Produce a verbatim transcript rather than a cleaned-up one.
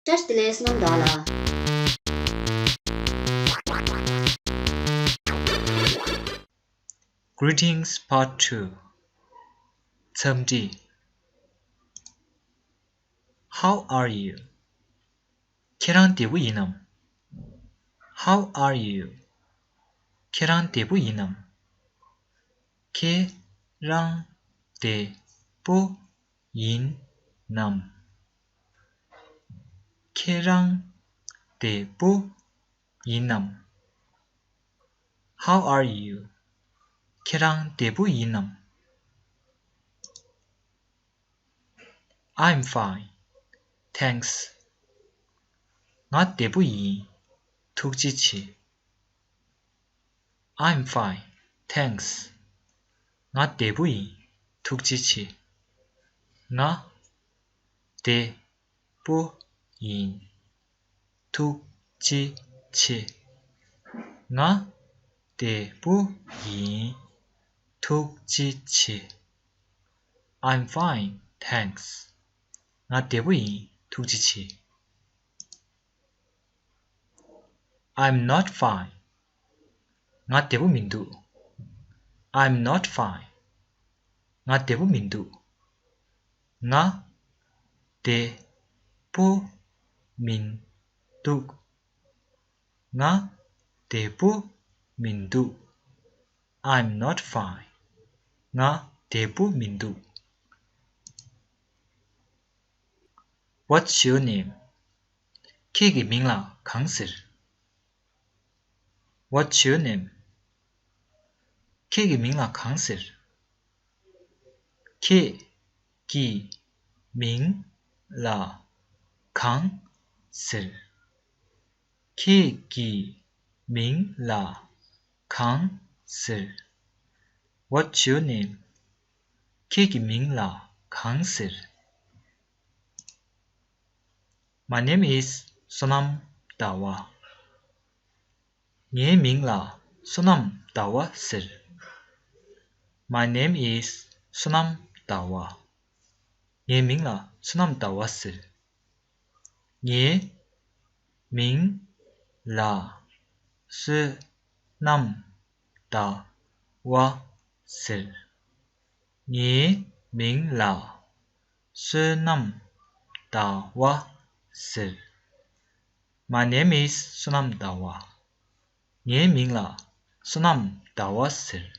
བཀྲ་ཤིས་བདེ་ལེགས་བསོད་ནམས་ཟླ་བ་ལགས། Greetings Part two. འཚམས་འདྲི། How are you? ཁྱེད་རང་བདེ་པོ་ཡིན་ནམ། How are you? ཁྱེད་རང་བདེ་པོ་ཡིན་ནམ། ཁྱེད་རང་བདེ་པོ་ཡིན་ནམ། ཁྱེད་རང་བདེ་པོ་ཡིན་ནམ། How are you? ཁྱེད་རང་བདེ་པོ་ཡིན་ནམ། I'm fine, thanks. ང་བདེ་པོ་ཡིན། ཐུགས་རྗེ་ཆེ། I'm fine, thanks. ང་བདེ་པོ་ཡིན། ཐུགས་རྗེ་ཆེ། ང་བདེ་པོ་ཡིན། ཐུགས་རྗེ་ཆེ། ང་བདེ་པོ་ཡིན། ཐུགས་རྗེ་ཆེ། I'm fine, thanks. ང་བདེ་པོ་ཡིན། ཐུགས་རྗེ་ཆེ། I'm not fine. ང་བདེ་པོ་མི་འདུག I'm not fine. ང་བདེ་པོ་མི་འདུག་ང་བདེ་པོ་མི་འདུག་ང་བདེ་པོ་མི་འདུག I'm not fine. ང་བདེ་པོ་མི་འདུག What's your name? ཁྱེད་ཀྱི་མིང་ལ་གང་ཟེར། What's your name? ཁྱེད་ཀྱི་མིང་ལ་གང་ཟེར། ཁྱེད་ཀྱི་མིང་ལ་གང་ཟེར། ཁྱེད་ཀྱི་མིང་ལ་གང་ཟེར། What's your name? ཁྱེད་ཀྱི་མིང་ལ་གང་ཟེར། My name is Sonam Dawa. ངའི་མིང་ལ་བསོད་ནམས་ཟླ་བ་ཟེར། My name is Sonam Dawa. ངའི་མིང་ལ་བསོད་ནམས་ཟླ་བ་ཟེར། ངའི་མིང་ལ་བསོད་ནམས་ཟླ་བ་ཟེར། ངའི་མིང་ལ་བསོད་ནམས་ཟླ་བ་ཟེར། My name is Sonam Dawa. ངའི་མིང་ལ་བསོད་ནམས་ཟླ་བ་ཟེར།